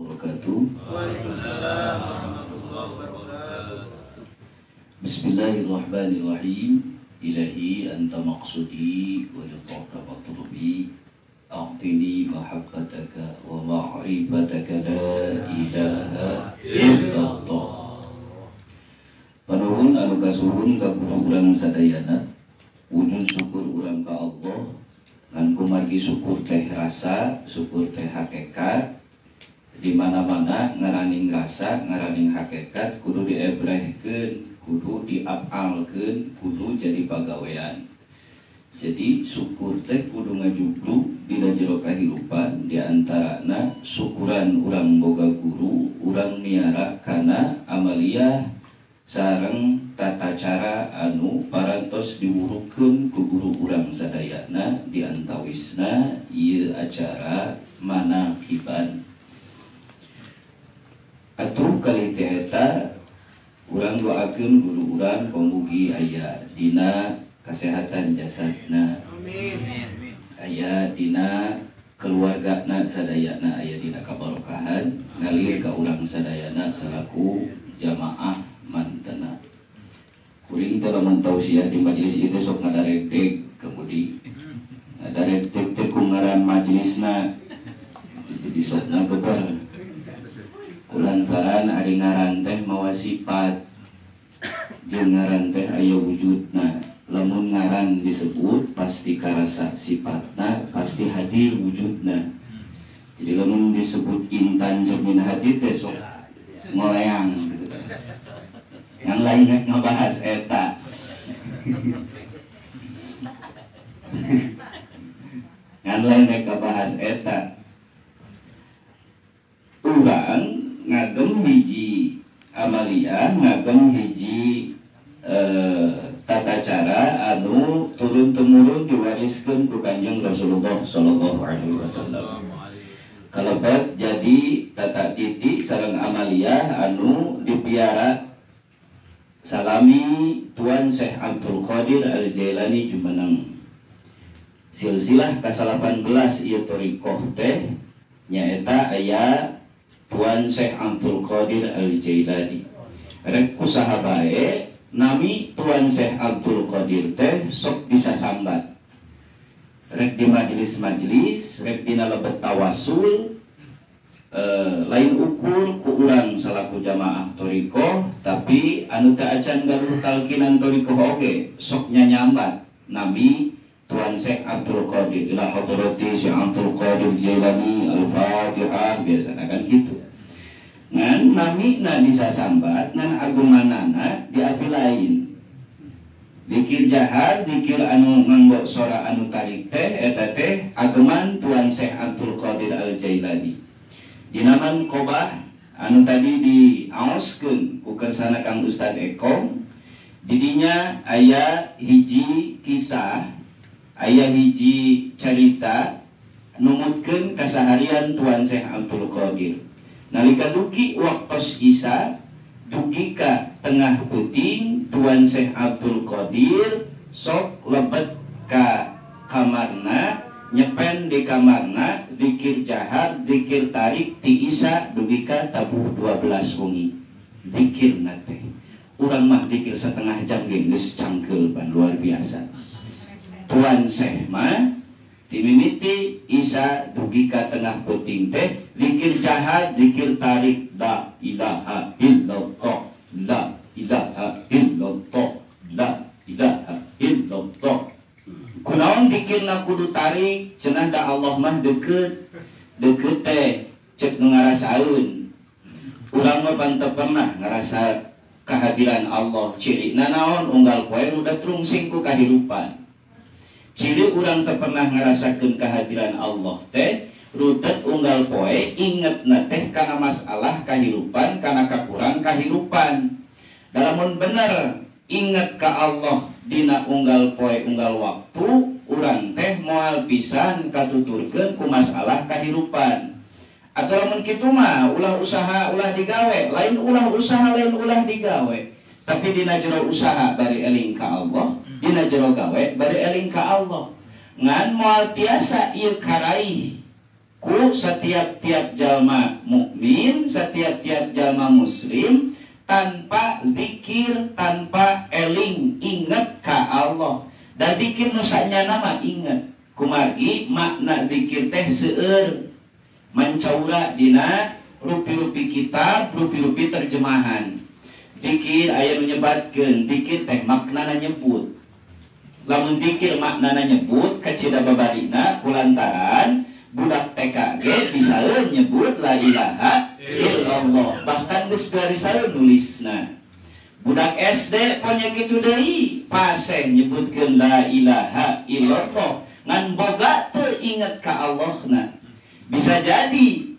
Wabarakatuh. Waalaikumsalam warahmatullahi wabarakatuh. Bismillahirrahmanirrahim. Ilahi anta maqsudi wa ridhaka matlubi. A'tini mahabbataka wa ma'rifataka la ilaha illallah. Panuhun anu kasuhun ka guru urang sadayana, wujud syukur urang ka Allah. Ngan kumargi syukur teh rasa, syukur teh hakikat. Di mana-mana ngaraning rasa, ngaraning hakikat kudu diebrehkeun, kudu diapalkeun, kudu jadi pagawean. Jadi syukur teh kudu ngajugrug dina jero kahirupan, diantarana syukuran urang boga guru, urang miara kana amaliyah sareng tata cara anu parantos diwurukeun ku guru urang sadayana, diantawisna ieu acara manakiban. Atuh kali teh eta urang doakeun guru urang pamugi aya dina kesehatan jasadna, amin, aya dina keluargana sadayana, aya dina kabarokahan ngalir ka urang sadayana salaku jamaah mantena. Kuring teh lamun tausiah di majelis itu sok ngadarekdeg kemudi ngadarekdeg teh ku ngaran majelisna jadi sokna geber kulantaran ari ngaran teh mawa sifat jeung ngaran teh aya wujudna. Lamun ngaran disebut pasti karasa sifatna, pasti hadir wujudna. Jadi lamun disebut intan cermin hati teh sok ngoleang gitu. Yang lain ngebahas eta. Yang lain ngebahas eta. Urang ngagem hiji amaliyah, ngagem hiji tata cara anu turun temurun diwariskeun ku Kanjeng Rasulullah sallallahu alaihi wasallam. Kalebet jadi tata titi sareng amaliyah anu dipiara salami Tuan Syekh Abdul Qadir Al-Jailani jumeneng. Silsilah ka-18 ieu thariqah teh nyaeta aya Tuan Syekh Abdul Qadir Al-Jailani. Rek kusaha bae nami Tuan Syekh Abdul Qadir teh sok bisa sambat. Rek di majelis-majelis, rek dina lebet tawasul, lain ukur ku urang salaku jamaah thariqah, tapi anu teu acan gaduh talkinan thariqah oge sok nyanyambat nami Tuan Syekh Abdul Qadir ila hadrati Syekh Abdul Qadir Jailani Al-Fatihah biasana kan gitu. Ngan nami na bisa sambat, ngan agemanana di api lain. Dikir jahar, dikir anu nganggo sora anu tarik teh eta teh ageman Tuan Syekh Abdul Qadir Al-Jailani. Dinaman Qobah anu tadi diaoskeun ku kersana Kang Ustad Eko, didinya aya hiji kisah, aya hiji carita numutkeun kasaharian Tuan Syekh Abdul Qadir. Nalika dugi waktos Isa dugi ka tengah peuting Tuan Syekh Abdul Qadir sok lebet ka kamarna, nyepen di kamarna zikir jahar, zikir tarik ti Isa dugi ka tabuh 12 wengi. Zikirna teh urang mah zikir setengah jam ge geus cangkeul pan luar biasa. Tuan Syekh mah timimiti Isa dugi ka tengah peuting teh zikir jahar, zikir tarik la ilaha illallah, la ilaha illallah, la ilaha illallah. Kunaon zikirna kudu tarik cenah da Allah mah deukeut, deukeut teh cek nu ngarasaeun. Urang mah pan teu pernah ngarasa kehadiran Allah, cirina naon unggal poe udah trungsing ku kahirupan. Ciri urang teu pernah ngarasakeun kehadiran Allah teh rudet unggal poe ingetna teh kana masalah kahirupan, kana kakurang kahirupan. Lamun bener inget ka Allah dina unggal poe unggal waktu, urang teh moal pisan katuturkeun ku masalah kahirupan. Atau lamun kitu mah ulah usaha ulah digawe, lain ulah usaha lain ulah digawe. Tapi dina jero usaha bari eling ka Allah, dina jero gawe bari eling ka Allah. Ngan moal tiasa ieu karaih Ku setiap-tiap jalma mukmin, setiap-tiap jalma muslim tanpa zikir, tanpa eling inget ka Allah. Da zikir nu sanyana mah inget. Kumargi makna zikir teh seueur mancaura dina rupi-rupi kitab, rupi-rupi terjemahan. Zikir aya nu nyebatkeun, zikir teh maknana nyebut. Lamun zikir maknana nyebut kacida babarina kulantaran budak TK ge bisaeun nyebut la ilaha illallah, bahkan geus barisaeun nulisna. Budak SD ponya kitu deui, paseh nyebutkeun la ilaha illallah, ngan boga teu inget ka Allahna. Bisa jadi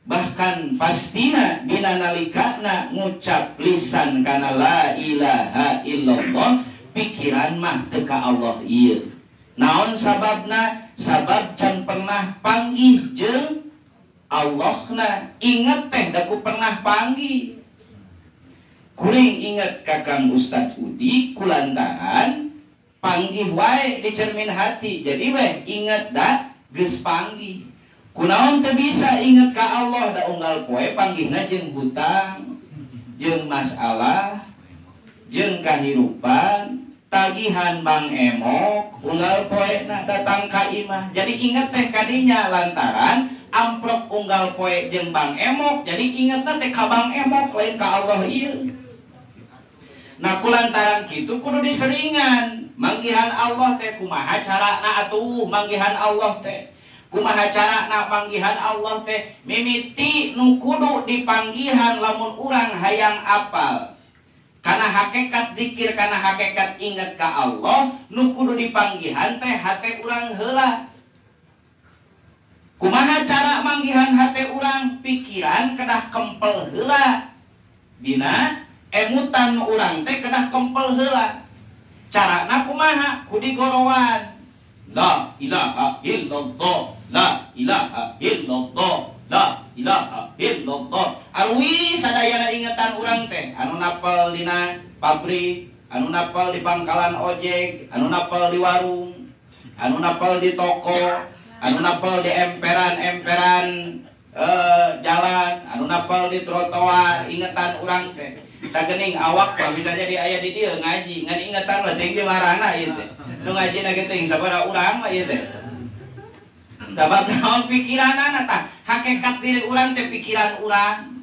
bahkan pastina dina nalikana ngucap lisan kana la ilaha illallah, pikiran mah teu ka Allah ieu. Naon sababna? Sabab can pernah panggih jeung Allahna. Inget teh da ku pernah panggih. Kuring inget kakang Ustaz Udi kulantaran panggih wae di cermin hati. Jadi weh inget da geus panggih. Kunaon teu bisa inget ka Allah da unggal poe panggihna jeung hutang, jeung masalah, jeung kahirupan, tagihan Bang Emok, unggal poe na datang ka imah. Jadi inget teh kadinya lantaran amplop unggal poe jeung Bang Emok, jadi ingetna teh ka Bang Emok lain ka Allah ieu. Nah kulantaran kitu kudu diseringan manggihan Allah teh kumaha carana atuh manggihan Allah teh. Kumaha carana panggihan Allah teh mimiti nu kudu dipanggihan lamun urang hayang apal. Karena hakikat zikir, karena hakikat inget ka Allah, nu kudu dipanggihan teh hate urang heula. Kumaha cara manggihan hate urang? Pikiran kedah kempel heula. Dina emutan urang teh kedah kempel heula. Carana kumaha? Ku digorowan. La ilaha illallah, la ilaha illallah, la ilaha illallah. Arwi sadayana ingetan urang teh, anu napel dina pabrik, anu napel di pangkalan ojek, anu napel di warung, anu napel di toko, anu napel di emperan-emperan jalan, anu napel di trotoar, ingetan urang teh. Tak gening awak mah bisa jadi aya di dieu ngaji, ngan ingetan mah teuing di marana ieu teh. Nu ngaji na ge teuing sabaraha urang mah ieu teh. Sabab naon pikiranana tah, hakikat diri urang teh pikiran urang.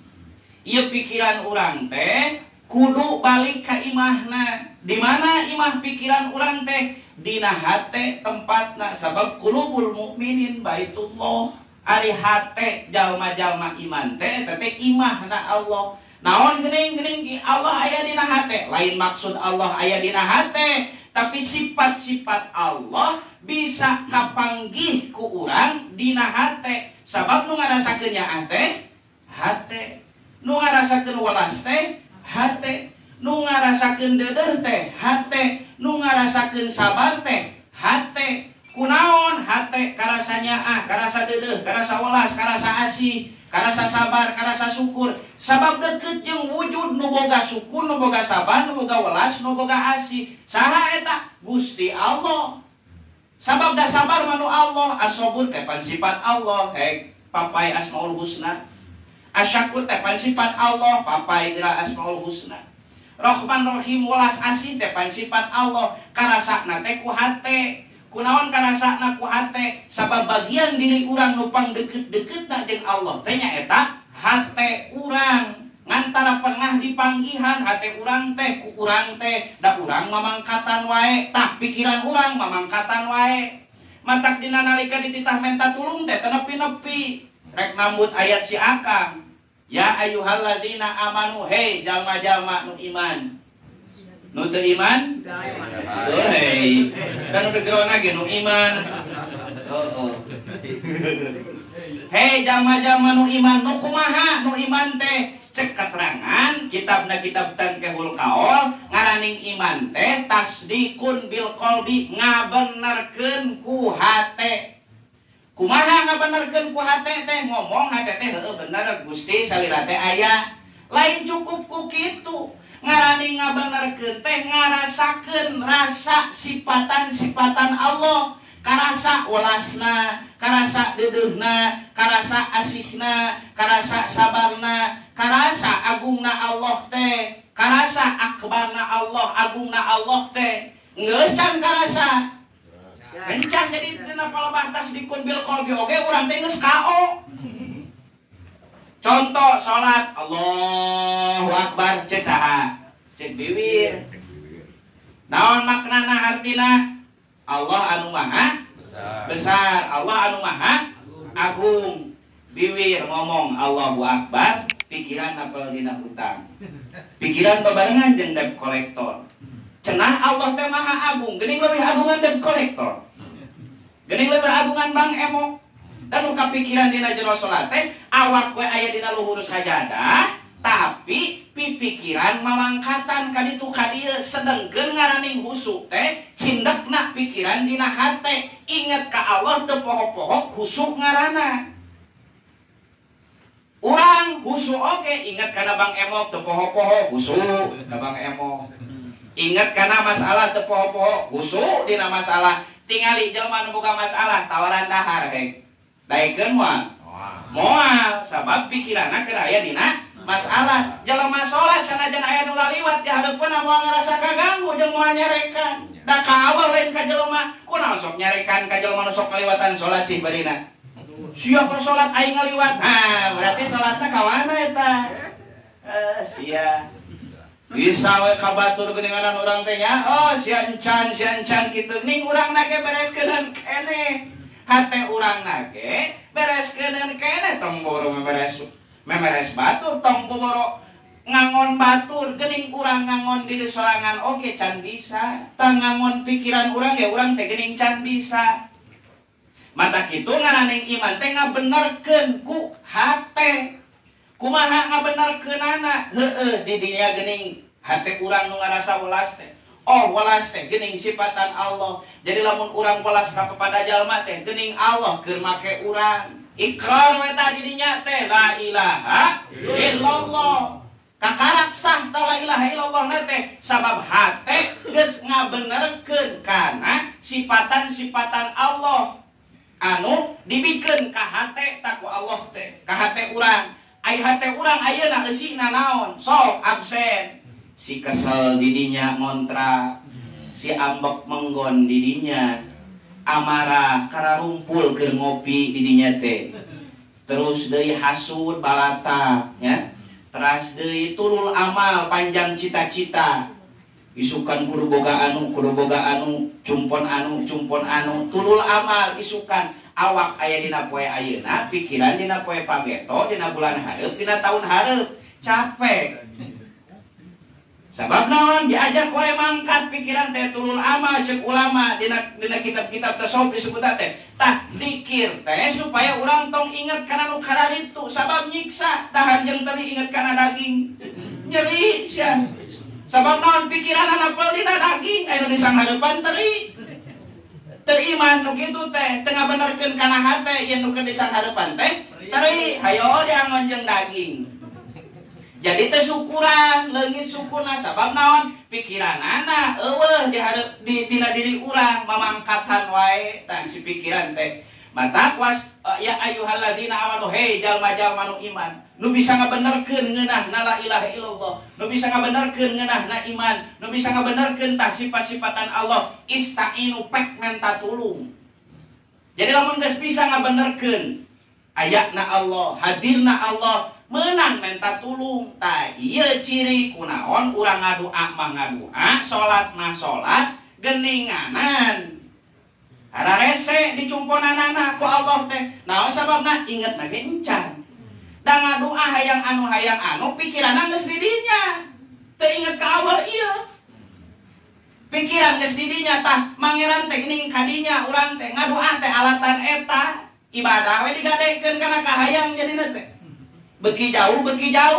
Ieu pikiran urang teh kudu balik ka imahna. Di mana imah pikiran urang teh? Dina hate tempatna, sabab qulubul mukminin baitullah. Ari hate jalma-jalma iman teh eta teh imahna Allah. Naon geuning-geuning Allah aya dina hate, lain maksud Allah aya dina hate, tapi sifat-sifat Allah bisa kapanggih ku urang dina hate. Sabab nu ngarasakeun nyaah teh hate, nu ngarasakeun welas teh hate, nu ngarasakeun deudeuh teh hate, nu ngarasakeun sabar teh hate. Kunaon hate karasa nyaah, karasa deudeuh, karasa welas, karasa asih, karasa sabar, karasa syukur. Sabab deket jeung wujud nu boga syukur, nu boga sabar, nu boga welas, nu boga asih. Saha eta? Gusti Allah. Sabab da sabar manu Allah, as-sabur teh pan sifat Allah, hek papai Asmaul Husna. Asyakur teh pan sifat Allah, papai geura Asmaul Husna. Rahman Rahim welas asih teh pan sifat Allah, karasana teh ku hate. Kunaon karasana ku hate? Sabab bagian diri urang nu pang deket-deketna jeung Allah teh nyaeta hate urang. Ngantara pernah dipanggihan hate urang teh ku urang teh, da urang mamangkatan wae, tah pikiran urang mamangkatan wae. Matak dina nalika dititah menta tulung teh teu nepi-nepi. Rek nambut ayat si Akang. Ya ayyuhalladzina amanu, hei jalma-jalma nu iman. Nu teu iman? Hei, dan udah gerona ge nu iman. Oh. Hei jalma-jalma nu iman, nu kumaha nu iman teh? Cek keterangan kitabna kitab Tangkehul Kaol ngaraning iman teh tasdikun bil qalbi, ngabenerkeun ku hate. Kumaha ngabenerkeun ku hate teh? Ngomong hate teh heueuh bener Gusti salira teh aya. Lain cukup ku kitu. Ngarani ngabenerkeun teh ngarasakeun rasa sipatan-sipatan Allah. Karasa welasna, karasa deudeuhna, karasa asihna, karasa sabarna, karasa agungna Allah teh, karasa akbarna Allah, agungna Allah teh. Geus can karasa. Encan jadi dina palebah tasdikun bil qalbi oge urang teh geus KO. Contoh salat Allahu Akbar cek saha? Cek biwir. Naon maknana artina? Allah anu maha besar, Allah anu maha agung. Biwir ngomong Allahu Akbar, pikiran apel dina hutang. Pikiran babarengan jeung debt collector. Cenah Allah teh maha agung, geuning leuwih agungan debt collector. Geuning leuwih agungan Bang Emok. Dan nu kapikiran dina jero salat teh awak we aya dina luhur sajadah, tapi pipikiran malangkatan kaditu kadieu sedengkeun ngaraning husuk teh cindekna pikiran dina hate inget ka Allah teu poho-poho husuk ngaranna. Urang husuk oge inget kana Bang Emok teu poho-poho husuk ka Bang Emok. Inget kana masalah teu poho-poho husuk dina masalah. Tingali jelema nu boga masalah tawaran dahar hek. Daekeun moal? Moal sabab pikiranna keur aya dina masalah. Jelema salat sanajan aya nu laliwat di hareupeunna moal ngarasa kaganggu jeung moal nyarekan. Da ka awal lain ka jelema, kunaon sok nyarekan ka jelema nu sok ngaliwatan salat sih barina. Sia keur salat aing ngaliwat. Nah, berarti salatna ka mana eta? Sia. Bisa we ka batur geuninganan urang teh nya. Oh, sia encan kitu ning urangna ge bereskeun keneh. Hate urangna ge bereskeun keneh tong boro memeres batur tong boro ngangon batur geuning urang ngangon diri sorangan oge can bisa tang ngangon pikiran urang ge urang teh geuning can bisa. Mata kitu ngaraning iman teh ngabenerkeun ku hate. Kumaha ngabenerkeunana? Heueuh di dinya geuning hate urang nu ngarasa welas teh. Oh welas teh geuning sifatan Allah. Jadi lamun urang welas ka kepada jalma teh geuning Allah keur make urang. Ikrar we tah di dinya teh la ilaha illallah. Kakarak sah ta la ilaha illallah na teh sabab hate geus ngabenerkeun kana sifatan-sifatan Allah anu dibikeun ka hate ta ku Allah teh, ka hate urang. Ai hate urang ayeuna eusina naon? Sok absen. Si kesel didinya ngontrak, si ambek menggon didinya, amarah kararumpul keur ngopi didinya teh. Terus deui hasud balata nya. Teras deui tulul amal panjang cita-cita. Isukan kudu boga anu, cumpon anu, cumpon anu, tulul amal isukan awak aya dina poe ayeuna, pikiran dina poe pageto, dina bulan hareup, dina taun hareup, capek. Sabab naon diajak wae mangkat pikiran teh tulul amal cek ulama dina kitab-kitab tasawuf disebut teh. Tah dikir teh supaya urang tong inget kana nu kararitu sabab nyiksa dahar jeung teri inget kana daging. Nyeri sia. Sabab naon pikiranna napel dina daging aya nu disanghareupan teri. Teu iman nu kitu teh teu ngabenerkeun kana hate yen nu keur disanghareupan teh teri hayo diangon jeung daging. Jadi teh syukuran, leungit syukurna sabab naon pikiranana eueuh di hareup di dina diri urang mamangkatan wae tah si pikiran teh. Mata was ya ayyuhalladzina amanu hey jalma-jalma nu iman nu bisa ngabenerkeun ngeunahna la ilaha illallah, nu bisa ngabenerkeun ngeunahna iman, nu bisa ngabenerkeun tah sifat-sifatan Allah, istainu pek menta tulung. Jadi lamun geus bisa ngabenerkeun ayatna Allah, hadirna Allah, menang menta tulung. Tah ieu ciri kunaon urang ngadua mah ngadua, salat mah salat, geninganan. Hararese dicumponanana ku Allah teh. Naon sababna inget na ge encan. Da ngadua hayang anu pikiranna geus di dinya. Teu inget ka Allah ieu. Pikiran geus di dinya tah mangeran teh geuning ka dinya urang teh ngadua teh alatan eta ibadah we digadekeun kana kahayang jadina teh. Beuki jauh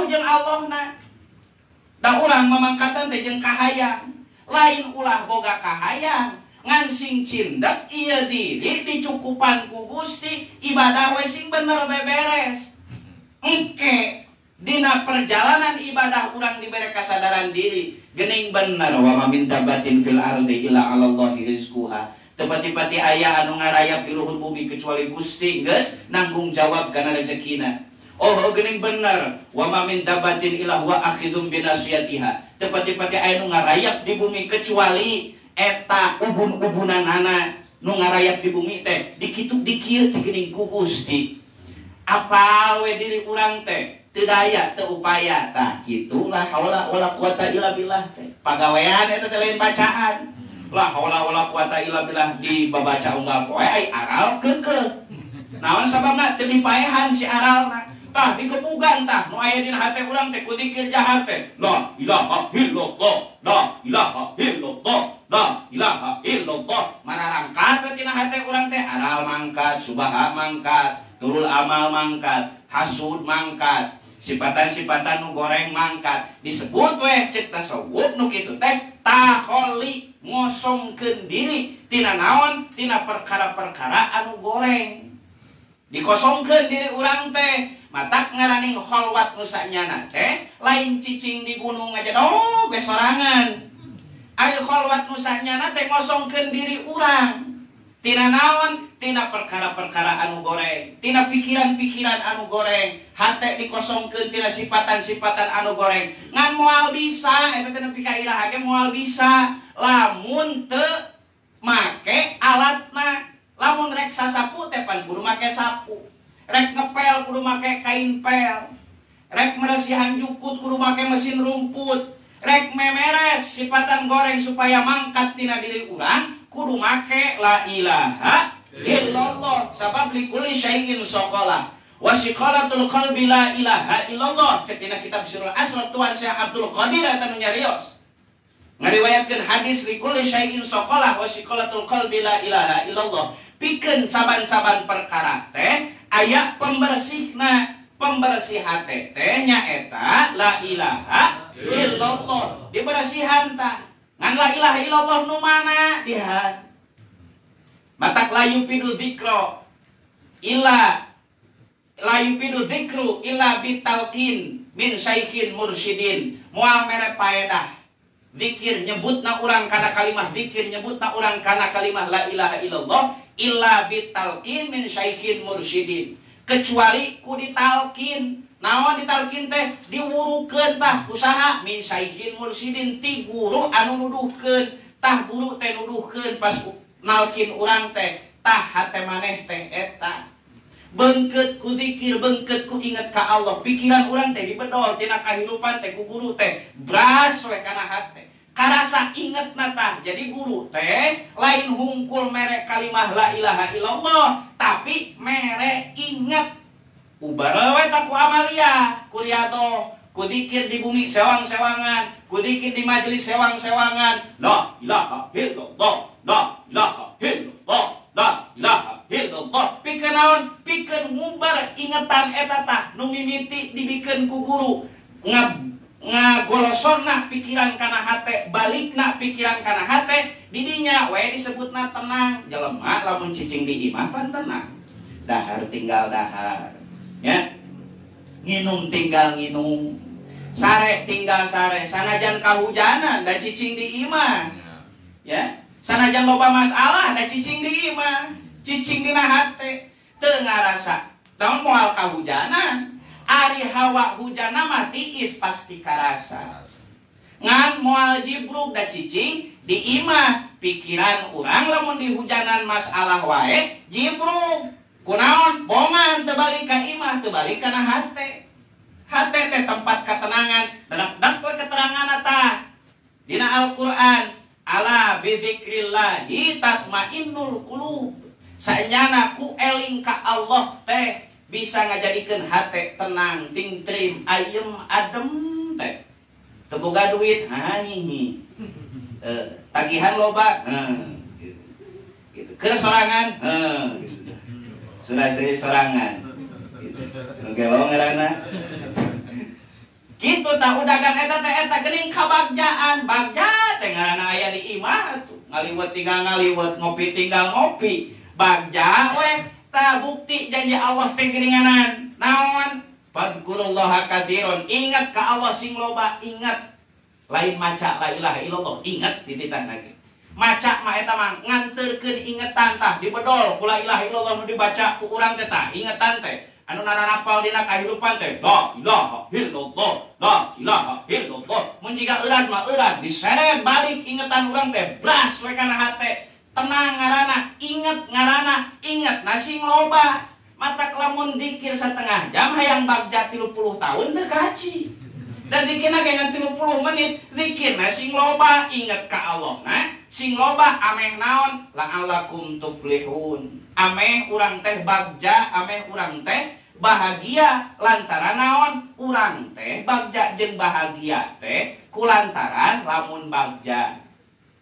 jeung Allahna. Da urang mamangkatan teh jeung kahayang. Lain ulah boga kahayang. Ngan sing cindek ieu diri dicukupan ku Gusti, ibadah we sing bener beberes. Engke dina perjalanan ibadah urang dibere kasadaran diri, geuning bener wa ma min dabatin fil ardi illa 'alallahi rizquha. Teu pati-pati aya anu ngarayap di luhur bumi kecuali Gusti geus nanggung jawab kana rezekina. Oh geuning bener, wa ma min dabatin illa huwa akhidum binasiyatiha. Teu pati-pati aya nu ngarayap di bumi kecuali eta ubun-ubunanana nu ngarayap di bumi teh dikitu dikieu teh geuning ku Gusti. Apal we diri urang teh teu daya teu upaya tah kitu la haula wala quwata illa billah teh. Pagawean eta teh lain bacaan. La haula wala quwata illa billah dibabaca unggal poe ai aral keukeuh. Naon sababna teu dipaehan si aralna. Tah dikepugan tah nu aya dina hate urang teh ku zikir jahar teh. La ilaha illallah, la ilaha illallah, la ilaha illallah. Mararangkat we tina hate urang teh aral mangkat, subaha mangkat, turul amal mangkat, hasud mangkat, sipatan-sipatan nu goreng mangkat. Disebut weh cek tasawuf nu kitu teh taholi ngosongkeun diri tina naon tina perkara-perkara anu goreng. Dikosongkeun diri urang teh matak ngaraning kholwat nu sanyana teh lain cicing di gunung aja dong ge sorangan. Ari kholwat nu sanyana teh ngosongkeun diri urang tina naon tina perkara-perkara anu goreng, tina pikiran-pikiran anu goreng, hate dikosongkeun tina sipatan-sipatan anu goreng. Ngan moal bisa eta teh nepi ka iraha ge moal bisa lamun teu make alatna. Lamun rek sasapu teh pan kudu make sapu, rek ngepel kudu make kain pel, rek meresihan jukut kudu make mesin rumput, rek memeres sipatan goreng supaya mangkat tina diri urang kudu make la ilaha illallah. Sabab likulli syai'in sokolah wasiqalatul qalbi la ilaha illallah. Cek dina kitab Sirrul Asrar Tuan Syekh Abdul Qadir eta nu nyarios ngariwayatkeun hadis likulli syai'in sokolah wasiqalatul qalbi la ilaha illallah. Pikeun saban-saban perkara teh aya pembersihna, pembersih hate teh nyaeta la ilaha illallah. Dibersihan tah ngan la ilaha illallah nu mana dihan matak layu pidu dzikro illa layu pidu dzikru illa bitalqin min syaikhin mursyidin. Moal mere paedah zikir nyebutna urang kana kalimah zikir nyebutna urang kana kalimah la ilaha illallah illa bitalqin min syaikhin mursyidin, kecuali ku ditalqin. Naon ditalqin teh diwurukeun tah usaha min syaikhin mursyidin ti guru anu nuduhkeun. Tah guru teh nuduhkeun pas nalkin urang teh tah hate maneh teh eta bengket ku zikir, bengket ku inget ka Allah. Pikiran urang teh dibedol tina kahirupan teh ku guru teh bras we kana hate karasa inget na tah. Jadi guru teh lain hungkul mere kalimah la ilaha illallah tapi mere inget ubara we tah ku amalia ku riado ku zikir di bumi sewang-sewangan, ku zikir di majelis sewang-sewangan. La ilaha illallah, la ilaha illallah, la ilaha illallah. Pikeun naon? Pikeun ngubar ingetan eta tah nu mimiti dibikeun ku guru. Ngagolosonna pikiran kana hate, balikna pikiran kana hate, didinya we disebutna tenang. Jelema lamun cicing di imah pan tenang. Dahar tinggal dahar, ya. Nginum tinggal nginum. Sare tinggal sare, sanajan kahujanan da cicing di imah. Ya. Sanajan loba masalah da cicing di imah, cicing dina hate, teu ngarasa. Tong moal kahujanan. Ari hawa hujana mah tiis pasti karasa. Ngan moal jibruk da cicing di imah, pikiran urang lamun di hujanan masalah wae jibruk. Kunaon bongan teu balik ka imah, teu balik kana hate. Hate teh tempat ketenangan, dak-dak we keterangan tah. Dina Al-Qur'an, ala bidzikrillahi tatmainnul qulub. Sanyana ku eling ka Allah teh bisa ngajadikeun hate tenang, tingtrim, ayem, adem teh. Teu boga duit, hai. Tagihan loba, gitu. Keur sorangan, gitu. Sudah seri sorangan. Gitu. Nu gelo ngaranna. Kitu tah udagan eta teh eta geuning kabagjaan, bagja teh ngaranna aya di imah atuh. Ngaliwet tinggal ngaliwet, ngopi tinggal ngopi. Bagja we tah bukti janji Allah teh geuninganan. Naon? Fadkurullaha katsiran. Ingat ka Allah sing loba, ingat. Lain maca la ilaha illallah, ingat dititah lagi. Maca mah eta mah nganterkeun ingetan tah dibedol ku la ilaha illallah nu dibaca ku urang teh tah ingetan teh anu narapal dina kahirupan teh la ilaha illallah la ilaha illallah mun jiga eurat mah eurat diseret balik ingetan urang teh bras we kana hate tenang ngaranna inget ngaranna inget nasi loba matak lamun dikir setengah jam hayang bagja 30 tahun teu kaci dan dikirna ge ngan 30 menit dikirna sing loba inget ka Allah nah sing loba ameh naon la'allakum tuflihun ameh urang teh bagja ameh urang teh bahagia lantaran naon urang teh bagja jeung bahagia teh kulantaran lamun bagja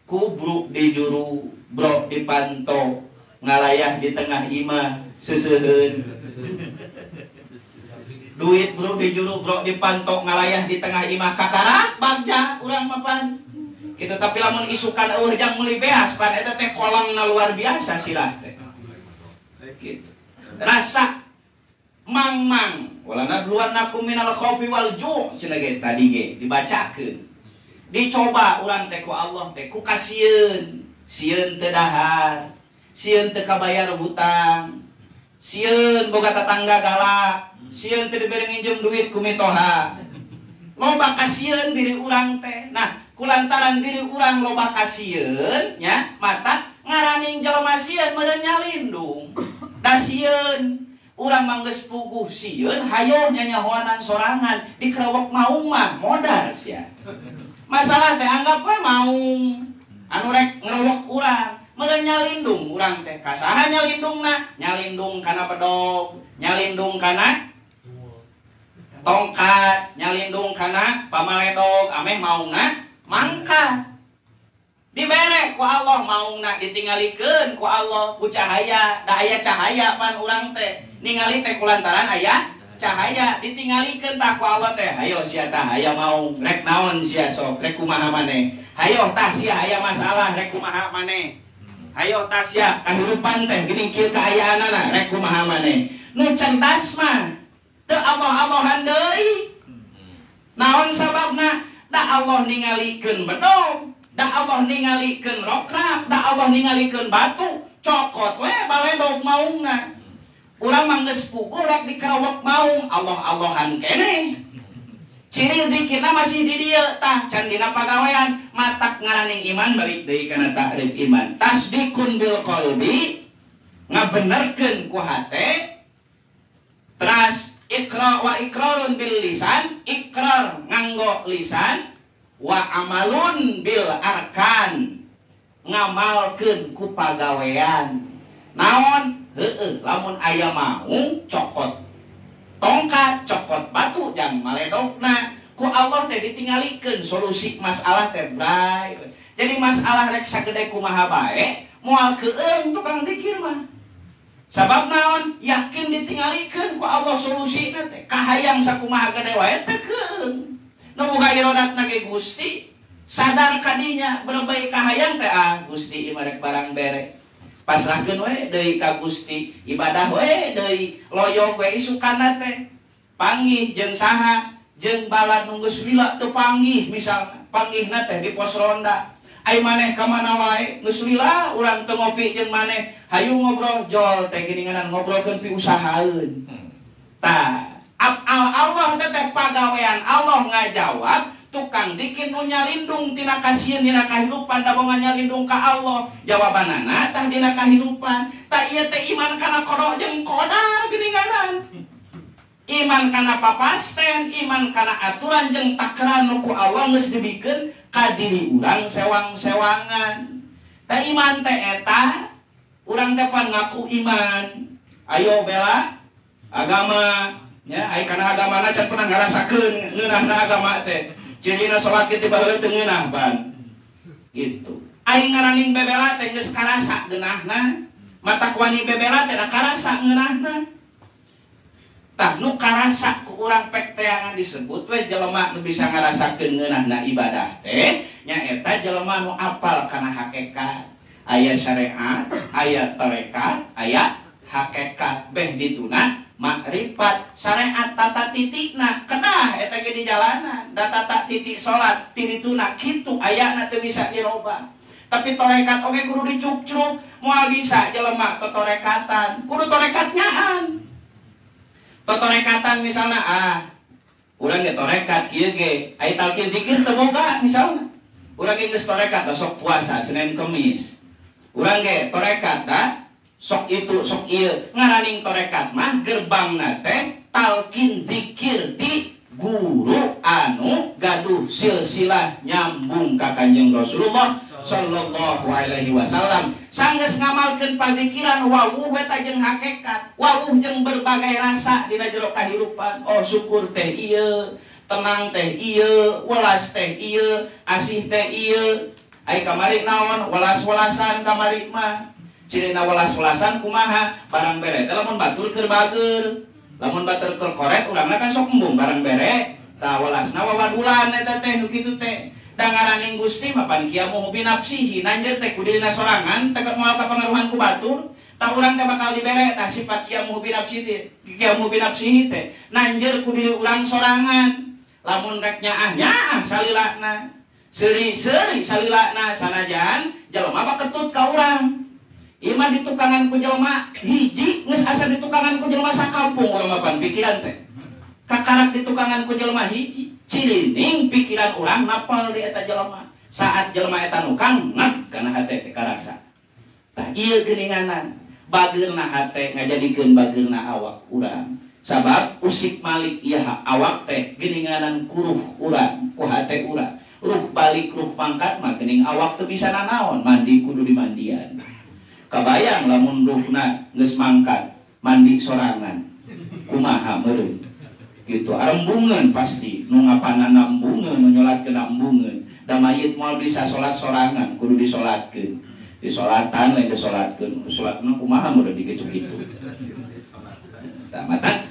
kubruk di juru brok di panto ngalayah di tengah imah seseuheun duit bro di juru brok di panto ngalayah di tengah imah kakara bagja urang mapan kita tapi lamun isukan eueuh jang meuli beas pan eta teh kolongna luar biasa sirah teh gitu. Rasa mang-mang wala nabluwannakum minal khaufi wal ju' cenah ge tadi ge dibacakeun dicoba urang teh ku Allah teh ku kasieun sieun teu dahar sieun teu kabayar hutang sieun boga tatangga galak sieun teu dibere nginjem duit ku mitoha loba kasieun diri urang teh. Nah kulantaran diri urang loba kasieun nya mata ngaraning jelema sieun meureun nyalindung da sieun urang mah geus puguh sieun hayo nyanyahoanan sorangan dikerewek maung mah modar sia masalah teh anggap we maung anu rek ngerewek urang meureun nyalindung urang teh kasaha nyalindungna nyalindung kana bedog nyalindung kana tongkat nyalindung kana pamaledog ameh maungna mangkat dibere ku Allah maungna ditinggalikeun ku Allah ku cahaya da aya cahaya pan urang teh ningali teh kulantaran aya cahaya ditinggalikeun tah ku Allah teh hayo sia tah aya maung rek naon sia sok rek kumaha maneh hayo tah sia aya masalah rek kumaha maneh hayo tah sia kahirupan teh geuning kieu kaayaanana rek kumaha maneh nu cerdas mah teu Allah-Allahan deui naon sababna da Allah ningalikeun bedog da Allah ningalikeun rokrak da Allah ningalikeun batu cokot we baledog maungna urang mah geus puguh rek dikarawek maung Allah-Allahan keneh ciri zikirna masih di dieu tah can dina pagawean matak ngaraning iman balik deui kana takrif iman tasdikun bil qalbi ngabenerkeun ku hate teras iqra wa iqrarun bil lisan iqrar nganggo lisan wa amalun bil arkan ngamalkeun ku pagawean naon heueuh lamun aya maung cokot tongkat cokot batu jang maledogna ku Allah teh ditinggalikeun solusi masalah teh bray jadi masalah rek sagede kumaha bae moal keueung tukang zikir mah sabab naon yakin ditinggalikeun ku Allah solusina teh kahayang sakumaha gede wae teh keueung nu boga irodatna ge Gusti sadar kadinya berbaik kahayang teh ah Gusti ieu rek barang bere pasrahkeun we deui ka Gusti ibadah we deui loyong we isukana teh panggih jeung saha jeung balad nu geus lila teu panggih misalna panggihna teh di pos ronda ai maneh ka mana wae geus lila urang teu ngopi jeung maneh hayu ngobrol jol teh geuninganan ngobrolkeun pi usahaeun tah afal Allah teh pagawean Allah ngajawab tukang dikir nu nyalindung tina kasieun dina kahirupan da boga nyalindung ka Allah jawabanana tah dina kahirupan tah ieu teh iman kana qada jeung qadar geuninganan iman kana papasten iman kana aturan jeung takaran nu ku Allah geus dibikeun ka diri urang sewang-sewangan tah iman teh eta urang teh pan ngaku iman ayo bela agama nya ai kana agamana can pernah ngarasakeun ngeunahna agama teh cirina salat ge teh baheula teu ngeunah ban gitu ai ngaraning bebela teh geus karasa geunahna matak wani bebela teh da karasa ngeunahna tah nu karasa ku urang pek teangan disebut we jelema nu bisa ngarasakeun ngeunahna ibadah teh nyaeta jelema nu apal kana hakikat aya syariat aya tarekat aya hakikat beh dituna makrifat syariat tata titikna kedah eta ge di jalanan da tata titik salat ti dituna kitu ayana teu bisa dirobah. Tapi torekat oge kudu dicukcruk, moal bisa jelema totorekatan, kudu torekat nyaan. Totorekatan misalna urang ge torekat kieu ge, ai talqin dikir teu boga misalna. Urang ge geus torekat sok puasa Senin Kemis. Urang ge torekat da sok itu sok ieu, ngaraning torekat mah gerbangna teh talqin dikir di guru anu gaduh silsilah nyambung ka Kanjeng Rasulullah sallallahu alaihi wasallam. Sanggeus ngamalkeun pazikiran wawuh eta jeung hakikat, wawuh jeung berbagai rasa dina jero kahirupan. Oh syukur teh ieu, tenang teh ieu, welas teh ieu, asih teh ieu. Ai kamari naon welas-welasan kamari mah. Cirina welas-welasan kumaha? Barang bere teh lamun batur keur bager. Lamun batur keur koret urangna kan sok embung barang bere. Tah welasna wawadulan eta teh nu kitu teh. Da ngaraning Gusti mah pan kiamu binafsihi, nanjer teh ku dirina sorangan teh moal kapangaruhan ku batur. Tah urang teh bakal dibere tah sifat kiamu binafsihi teh, kiamu binafsihi teh nanjer ku diri urang sorangan. Lamun rek nyaah nyaah salilana, seuri-seuri salilana, sanajan jelema baketut ka urang. Ieu mah ditukangan ku jelema hiji geus asa ditukangan ku jelema sakampung urang mah pan pikiran teh. Kakarak ditukangan ku jelema hiji, cirining pikiran urang napal di eta jelema. Saat jelema eta nukang ngek kana hate teh karasa. Tah ieu geuninganan bageurna hate ngajadikeun bageurna awak urang. Sabab usik malik ieu awak teh geuninganan kuruh urang ku hate urang. Ruh balik ruh pangkat mah geuning awak teu bisa nanaon, mandi kudu dimandian. Kabayang lamun ruhna geus mangkat mandi sorangan kumaha meureun gitu, arembungeun pasti nu ngapanana embungeun, nu nyolatkeun embungeun. Da mayit moal bisa salat sorangan, kudu disolatkeun. Disolatan lain disolatkeun, salatna kumaha meureun dikitu-kitu. Tah mata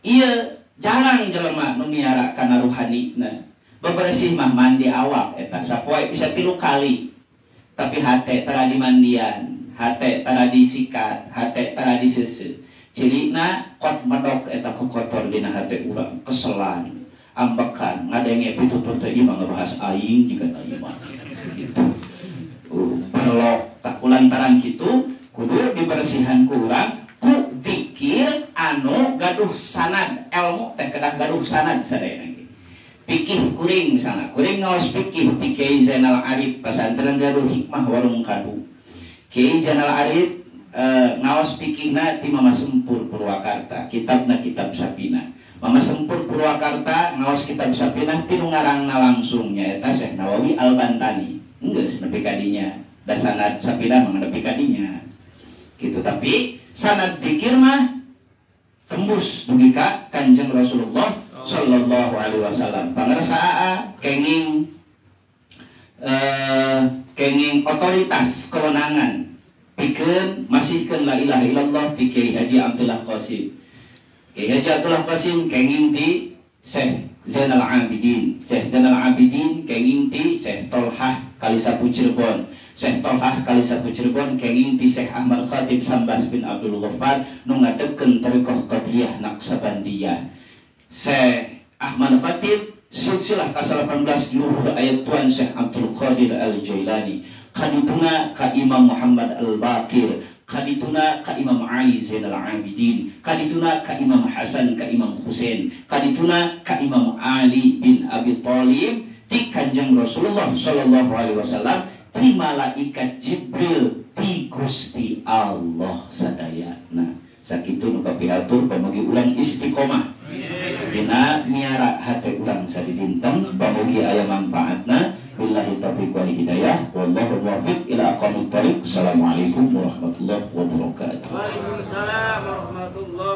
ieu jarang jelema nu miara kana ruhanina. Bebersih mah mandi awak eta sapoe bisa 3 kali. Tapi hate tara dimandian, hate tara disikat, hate tara diseuseuh. Cirina kot medok eta kokotor dina hate urang, keselan, ambekan, ngadenge pitutur teh ieu mah ngebahas aing jiga ieu mah gitu. Perlok tak kulantaran kitu kudu dibersihan ku urang ku dikir anu gaduh sanad, ilmu teh kedah gaduh sanad sadayana ge. Pikih kuring misalna, kuring ngaos pikih ti Kiai Zainal Arif pasantren Darul Hikmah Warung Kadu. Kiai Zainal Arif ngaos pikihna ti Mama Sempur Purwakarta, kitabna kitab Sapina. Mama Sempur Purwakarta ngaos kitab Sapina ti nu ngarangna langsung nyaeta Syekh Nawawi Al-Bantani. Geus nepi ka dinya, da sanad Sapina mah nepi ka dinya. Gitu, tapi sanad dikir mah tembus dugi ka Kanjeng Rasulullah sallallahu alaihi wasallam. Pangersa aa kenging kenging otoritas kewenangan pikeun masihkeun la ilaha illallah ti Kiai Haji Abdullah Qasim. Kiai Haji Abdullah Qasim kenging ti Syekh Zainal Abidin. Syekh Zainal Abidin kenging ti Syekh Tolhah Kalisapu Cirebon. Syekh Tolhah Kalisapu Cirebon kenging ti Syekh Ahmad Khatib Sambas bin Abdul Ghaffar nu ngadegkeun thariqah Qadiriyah Naqsabandiyah. Syekh Ahmad Khatib silsilah ka-18 luhur ayat Tuan Syekh Abdul Qadir Al-Jailani, kadituna ka Imam Muhammad Al-Baqir, kadituna ka Imam Ali Zainal Abidin, kadituna ka Imam Hasan, ka Imam Husain, kadituna ka Imam Ali bin Abi Thalib, ti Kanjeng Rasulullah sallallahu alaihi wasallam, ti malaikat Jibril, ti Gusti Allah sadayana. Sakitu nu kapihatur pamugi urang istiqomah dina miara hate urang sadidinten, pamugi aya manfaatna. Billahi taufiq wal hidayah, wallahu muwaffiq ila aqwamit thoriq. Assalamualaikum warahmatullahi wabarakatuh. Waalaikumsalam warahmatullahi.